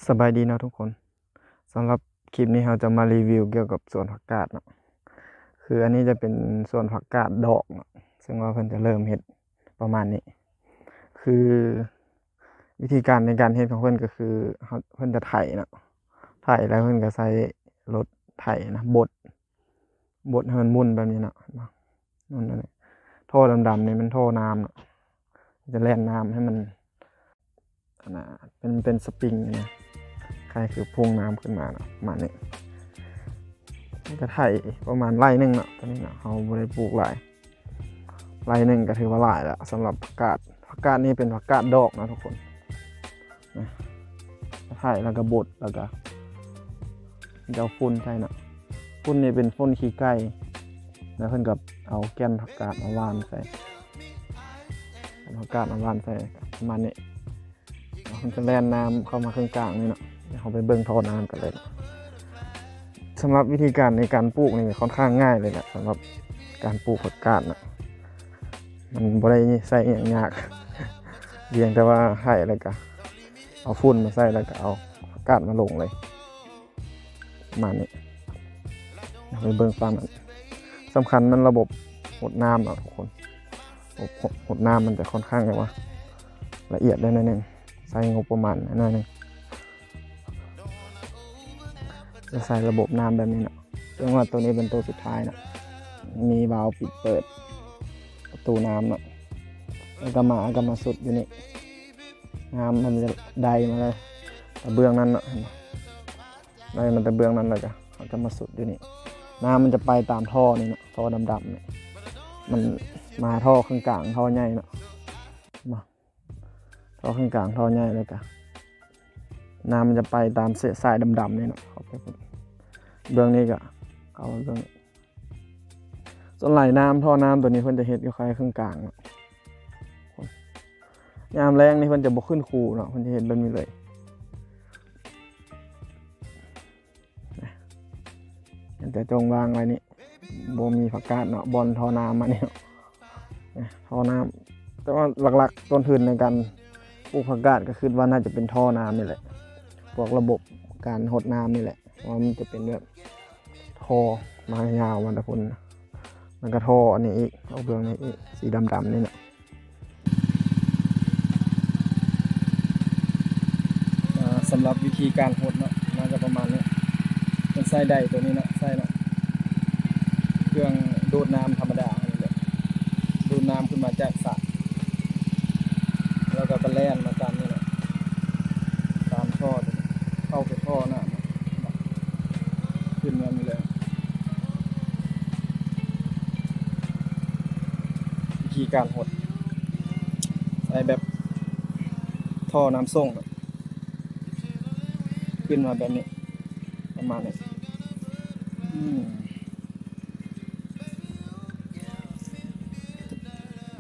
ສະບາຍດີເນາະທຸກຄົນ, ສຳລັບຄລິບນີ້ເຮົາຈະມາຣີວິວກ່ຽວກັບສວນຜັກກາດເນາະ. ຄືອັນນີ້ຈະເປັນສວນຜັກກາດດອກເນາະ, ເຊິ່ງວ່າເພິ່ນຈະເລີ່ມເຮັດປະມານນີ້. ຄືວິທີການໃນການເຮັດຂອງເພິ່ນກໍຄື ເຮົາ ເພິ່ນຈະໄຖເນາະ, ໄຖແລ້ວເພິ່ນກໍໃຊ້ລົດໄຖນະ ບົດ ບົດໃຫ້ມັນໝຸ່ນແບບນີ້ເນາະ, ໝຸ່ນແບບນີ້. ທໍ່ດຳໆນີ້ແມ່ນທໍ່ນ້ຳເນາະ, ຈະແລ່ນນ້ຳໃຫ້ມັນ ອັນນ່າ ເປັນ ເປັນສະປຣິງນະ, ຄ້າຍຄືພຸ່ງນ້ຳຂຶ້ນມາເນາະ ປະມານນີ້. ມັນກະໄຖປະມານໄຮ່ໜຶ່ງເນາະ, ຕອນນີ້ເນາະ ເຮົາບໍ່ໄດ້ປູກຫຼາຍ, ໄຮ່ໜຶ່ງກະຖືວ່າຫຼາຍແລ້ວສຳລັບຜັກກາດ. ຜັກກາດນີ້ເປັນຜັກກາດດອກນະທຸກຄົນ. ນະ ໄຖແລ້ວກະບົດ ແລ້ວກະຈະເອົາຝຸ່ນໃສ່ເນາະ, ຝຸ່ນນີ້ເປັນຝຸ່ນຂີ້ໄກ່ ແລ້ວເພິ່ນກໍເອົາແກ່ນຜັກກາດມາຫວ່ານໃສ່, ແກ່ນຜັກກາດມາຫວ່ານໃສ່ ປະມານນີ້. ເພິ່ນຈະແລ່ນນ້ຳເຂົ້າມາເຄິ່ງກາງນີ້ເນາະ, ດຽວເຮົາໄປເບິ່ງທໍ່ນ້ຳກັນເລີຍເນາະ. ສຳລັບວິທີການໃນການປູກນີ້ຂ້ອນຂ້າງງ່າຍເລີຍແຫຼະ, ສຳລັບການປູກຜັກກາດນະ ມັນບໍ່ໄດ້ໃຊ້ອີ່ຫຍັງຍາກ, ພຽງແຕ່ວ່າໄຖແລ້ວກະເອົາຝຸ່ນມາໃສ່ ແລ້ວກະເອົາຜັກກາດມາລົງເລີຍ ປະມານນີ້. ໄປເບິ່ງຝັ່ງນັ້ນ. ສຳຄັນມັນລະບົບຫົດນ້ຳເນາະທຸກຄົນ, ຫົດ ຫົດນ້ຳມັນຈະຂ້ອນຂ້າງແບບວ່າລະອຽດໄດ້ໜ້ອຍໜຶ່ງ, ໃຊ້ງົບປະມານໜ້ອຍໜຶ່ງ. ຈະໃຊ້ລະບົບນ້ຳແບບນີ້ເນາະ, ເຊິ່ງວ່າໂຕນີ້ເປັນໂຕສຸດທ້າຍເນາະ, ມີວາວປິດເປີດປະຕູນ້ຳເນາະ, ແລ້ວກໍມາ ກໍມາສຸດຢູ່ນີ້. ນ້ຳມັນຈະໄດ້ມາແລ້ວ ຕະເບື້ອງນັ້ນເນາະ, ເຫັນບໍ່? ໄດ້ມາແຕ່ເບື້ອງນັ້ນ ແລ້ວກໍເຮົາຈະມາສຸດຢູ່ນີ້. ນ້ຳມັນຈະໄປຕາມທໍ່ນີ້ເນາະ, ທໍ່ດຳໆນີ້ ມັນມາທໍ່ເຄິ່ງກາງ ທໍ່ໃຫຍ່ເນາະ, ມາ ທໍ່ເຄິ່ງກາງ ທໍ່ໃຫຍ່ ແລ້ວກໍນ້ຳມັນຈະໄປຕາມເສດສາຍດຳໆນີ້ເນາະ ເຂົ້າໄປພຸ້ນ. ເບື້ອງນີ້ກໍເຂົ້າເບື້ອງ ສ່ວນຫຼາຍນ້ຳ ທໍ່ນ້ຳຕົວນີ້ເພິ່ນຈະເຮັດຢູ່ຄ້າຍເຄິ່ງກາງເນາະ. ຍາມແລ້ງນີ້ເພິ່ນຈະບໍ່ຂຶ້ນຄູເນາະ, ເພິ່ນຈະເຮັດແບບນີ້ເລີຍ. ເຫັນແຕ່ຈົ່ງວາງໄວ້ນີ້, ບໍ່ມີຜັກກາດເນາະ, ບ່ອນທໍ່ນ້ຳມານີ້ເນາະ, ທໍ່ນ້ຳ. ແຕ່ວ່າຫຼັກໆ ຕົ້ນທຶນໃນການປູກຜັກກາດກໍຄິດວ່າໜ້າຈະເປັນທໍ່ນ້ຳນີ້ແຫຼະ, ພວກລະບົບການຫົດນ້ຳນີ້ແຫຼະ, ເພາະວ່າມັນຈະເປັນແບບທໍ່ມາຍາວມາແຕ່ພຸ້ນ, ແລ້ວກໍທໍ່ອັນນີ້ອີກ, ເອົາເບື້ອງນີ້ອີກ, ສີດຳໆນີ້ນະ. ອ່າ ສຳລັບວິທີການຫົດເນາະ ໜ້າຈະປະມານນີ້, ເພິ່ນໃຊ້ໄດໂຕນີ້ເນາະ, ໃຊ້ເນາະ ເຄື່ອງດູດນ້ຳທຳມະດານີ້ແຫຼະ, ດູດນ້ຳຂຶ້ນມາຈາກສະ ແລ້ວກໍໄປແລ່ນມາຕາມນີ້ເນາະ, ຕາມທໍ່ໂຕນີ້ ເຂົ້າໄປທໍ່ນ້ຳ ຂຶ້ນມານີ້ເລີຍ. ວິທີການຫົດ ໃຊ້ແບບທໍ່ນ້ຳສົ່ງ ຂຶ້ນມາແບບນີ້ ປະມານນີ້ ອືມ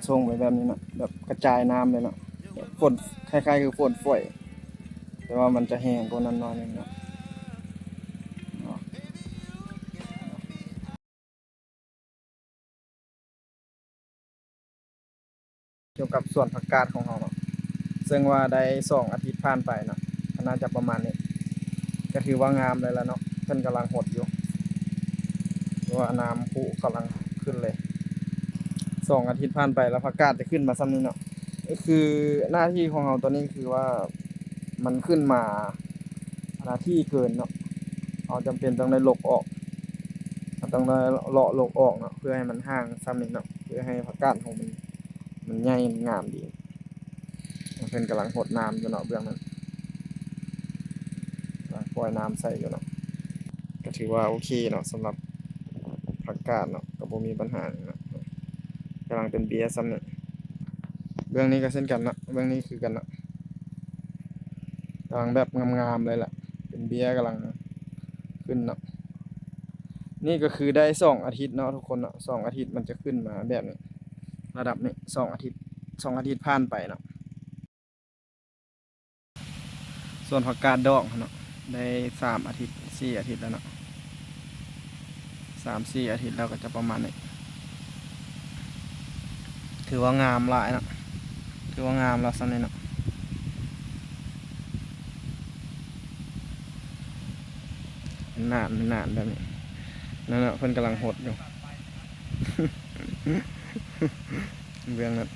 ສົ່ງໄປແບບນີ້ເນາະ, ແບບກະຈາຍນ້ຳເລີຍເນາະ, ແບບຝົນ ຄ້າຍໆຄືຝົນຝອຍ ແຕ່ວ່າມັນຈະແຮງກວ່ານັ້ນໜ້ອຍໜຶ່ງເນາະ. ກ່ຽວກັບສວນຜັກກາດຂອງເຮົາເນາະ, ເຊິ່ງວ່າໄດ້ສອງອາທິດຜ່ານໄປເນາະ, ກໍໜ້າຈະປະມານນີ້, ກໍຖືວ່າງາມເລີຍລະເນາະ. ເພິ່ນກຳລັງຫົດຢູ່ ເພາະວ່ານ້ຳພຸກຳລັງຂຶ້ນເລີຍ. ສອງອາທິດຜ່ານໄປແລ້ວ ຜັກກາດຈະຂຶ້ນມາສ່ຳນີ້ເນາະ. ກໍຄືໜ້າທີ່ຂອງເຮົາຕອນນີ້ຄືວ່າ ມັນຂຶ້ນມາໜ້າທີ່ເກີນເນາະ, ເຮົາຈຳເປັນຕ້ອງໄດ້ລົກອອກ, ເຮົາຕ້ອງໄດ້ເລາະລົກອອກເນາະ ເພື່ອໃຫ້ມັນຫ່າງສ່ຳນີ້ເນາະ, ເພື່ອໃຫ້ຜັກກາດຂອງມັນ ມັນໃຫຍ່ ມັນງາມດີ. ເພິ່ນກຳລັງຫົດນ້ຳຢູ່ເນາະ ເບື້ອງນັ້ນ ກຳລັງປ່ອຍນ້ຳໃສ່ຢູ່ເນາະ. ກໍຖືວ່າໂອເຄເນາະ ສຳລັບຜັກກາດເນາະ, ກໍບໍ່ມີບັນຫາຫຍັງເນາະ, ກຳລັງເປັນເບ້ຍສ່ຳນີ້. ເບື້ອງນີ້ກໍເຊັ່ນກັນເນາະ, ເບື້ອງນີ້ຄືກັນເນາະ, ກຳລັງແບບງາມໆເລີຍແຫຼະ, ເປັນເບ້ຍກຳລັງຂຶ້ນເນາະ. ນີ້ກໍຄືໄດ້ສອງອາທິດເນາະທຸກຄົນເນາະ, ສອງອາທິດມັນຈະຂຶ້ນມາແບບນີ້ ລະດັບນີ້ ສອງອາທິດ, ສອງອາທິດຜ່ານໄປເນາະ. ສວນຜັກກາດດອກເນາະ ໄດ້ສາມອາທິດ ສີ່ອາທິດແລ້ວເນາະ, ສາມສີ່ອາທິດແລ້ວກໍຈະປະມານນີ້. ຖືວ່າງາມຫຼາຍເນາະ, ຖືວ່າງາມແລ້ວສ່ຳນີ້ເນາະ. ນານ ນານແບບນີ້ ນັ້ນເນາະ ເພິ່ນກຳລັງຫົດຢູ່ ເບື້ອງນັ້ນ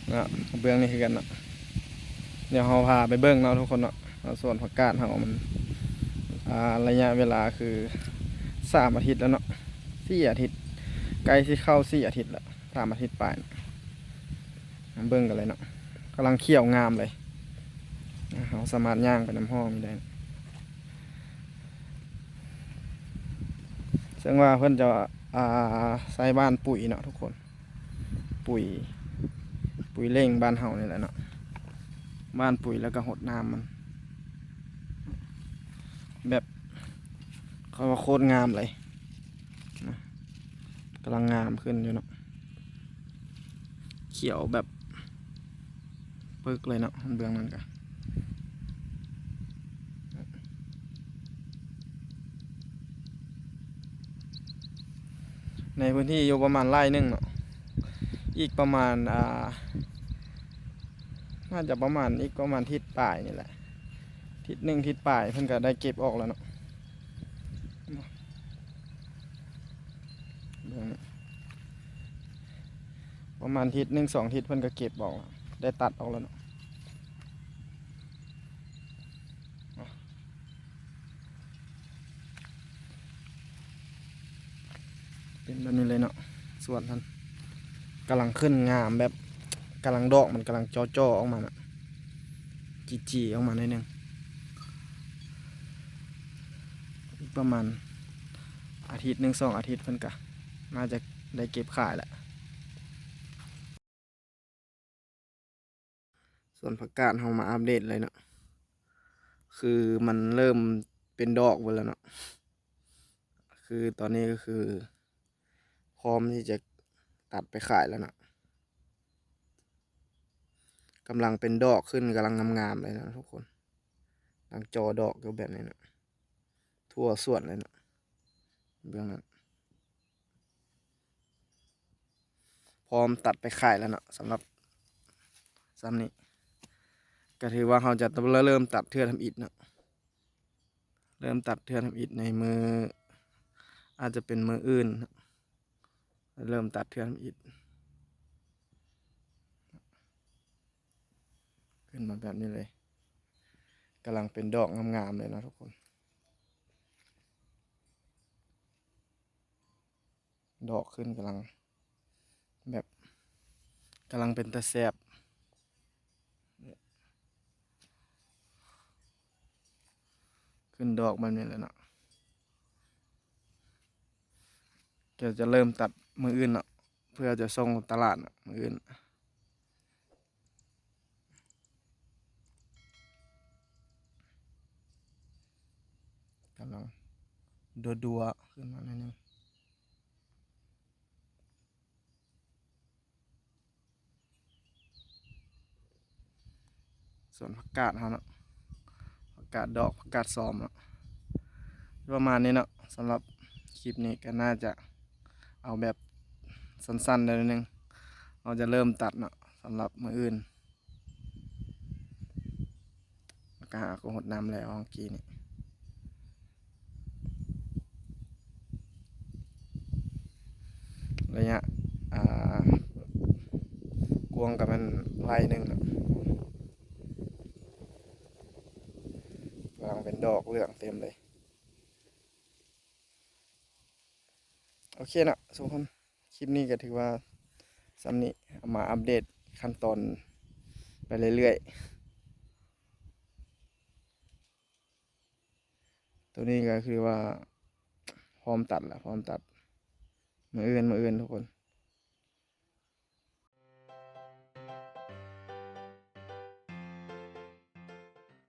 ເນາະ ເບື້ອງນີ້ຄືກັນເນາະ. ດຽວເຮົາພາໄປເບິ່ງເນາະທຸກຄົນເນາະ ວ່າສວນຜັກກາດເຮົາມັນ ອ່າ ໄລຍະເວລາຄືສາມອາທິດແລ້ວເນາະ ສີ່ອາທິດ ໃກ້ຊິເຂົ້າສີ່ອາທິດແລ້ວ ສາມອາທິດປາຍ ມາເບິ່ງກັນເລີຍເນາະ ກຳລັງຂຽວງາມເລີຍ. ເຮົາສາມາດຍ່າງໄປນຳຮ່ອງນີ້ໄດ້ ເຊິ່ງວ່າເພິ່ນຈະ ອ່າ ໃຊ້ບ້ານປຸຍເນາະທຸກຄົນ ປຸຍ ປຸຍເລັ່ງບ້ານເຮົານີ້ແຫຼະເນາະ ບ້ານປຸຍ ແລ້ວກໍຫົດນ້ຳມັນ ແບບ ເຂົາວ່າໂຄດງາມເລີຍ ກຳລັງງາມຂຶ້ນຢູ່ເນາະ ຂຽວແບບປຶກເລີຍເນາະ ເບື້ອງນັ້ນກະ ໃນພື້ນທີ່ຢູ່ປະມານໄຮ່ໜຶ່ງເນາະ ອີກປະມານ ອ່າ ໜ້າຈະປະມານ ອີກປະມານທິດປາຍນີ້ແຫຼະ ທິດໜຶ່ງທິດປາຍ ເພິ່ນກະໄດ້ເກັບອອກແລ້ວເນາະ ເບິ່ງ ປະມານທິດໜຶ່ງສອງທິດ ເພິ່ນກະເກັບອອກ ໄດ້ຕັດອອກແລ້ວເນາະ. ເປັນແບບນີ້ເລີຍເນາະ ສວນຫັ້ນກຳລັງຂຶ້ນງາມ ແບບກຳລັງ ດອກມັນກຳລັງຈໍ່ໆອອກມາເນາະ ຈີ່ໆອອກມາໜ້ອຍໜຶ່ງ ອີກປະມານອາທິດໜຶ່ງສອງອາທິດ ເພິ່ນກະໜ້າຈະໄດ້ເກັບຂາຍແລ້ວ. ສວນຜັກກາດເຮົາມາອັບເດດເລີຍເນາະ ຄືມັນເລີ່ມເປັນດອກເບິດແລ້ວເນາະ ຄືຕອນນີ້ກໍຄືພ້ອມທີ່ຈະຕັດໄປຂາຍແລ້ວເນາະ ກຳລັງເປັນດອກຂຶ້ນ ກຳລັງງາມໆເລີຍເນາະທຸກຄົນ ກຳລັງຈໍ່ດອກຢູ່ແບບນີ້ເນາະ ທົ່ວສວນເລີຍເນາະ ເບື້ອງນັ້ນ ພ້ອມຕັດໄປຂາຍແລ້ວເນາະ ສຳລັບຊ່ຳນີ້ ກະຖືວ່າເຮົາຈະເລີ່ມຕັດເທື່ອທຳອິດເນາະ ເລີ່ມຕັດເທື່ອທຳອິດໃນມື້ ອາດຈະເປັນມື້ອື່ນ ເລີ່ມຕັດເທື່ອທຳອິດ ຂຶ້ນມາແບບນີ້ເລີຍ ກຳລັງເປັນດອກງາມໆເລີຍເນາະທຸກຄົນ. ດອກຂຶ້ນກຳລັງ ແບບ ກຳລັງເປັນຕາແຊບ ຂຶ້ນດອກແບບນີ້ແຫຼະເນາະ ກະຈະເລີ່ມຕັດມື້ອື່ນເນາະ ເພື່ອຈະສົ່ງຕະຫຼາດເນາະ ມື້ອື່ນ. ກຳລັງດັວໆຂຶ້ນມາໜ້ອຍໜຶ່ງ ສວນຜັກກາດເຮົາເນາະ ຜັກກາດດອກ ຜັກກາດຊອມເນາະ ປະມານນີ້ເນາະ. ສຳລັບຄລິບນີ້ກໍໜ້າຈະເອົາແບບສັ້ນໆໜ້ອຍໜຶ່ງ ເຮົາຈະເລີ່ມຕັດເນາະ ສຳລັບມື້ອື່ນ ແລ້ວກໍຫາກໍຫົດນ້ຳແລ້ວເມື່ອກີ້ນີ້ ໄລຍະ ອ່າ ກວ້າງກໍແມ່ນໄລ່ໜຶ່ງເນາະ ກຳລັງເປັນດອກເຫຼືອງເຕັມເລີຍ. ໂອເຄເນາະທຸກຄົນ ຄລິບນີ້ກໍຖືວ່າສ່ຳນີ້ ເອົາມາອັບເດດຂັ້ນຕອນໄປເລື້ອຍໆ ໂຕນີ້ກໍຄືວ່າພ້ອມຕັດລະ ພ້ອມຕັດ ມື້ອື່ນ ມື້ອື່ນທຸກຄົນ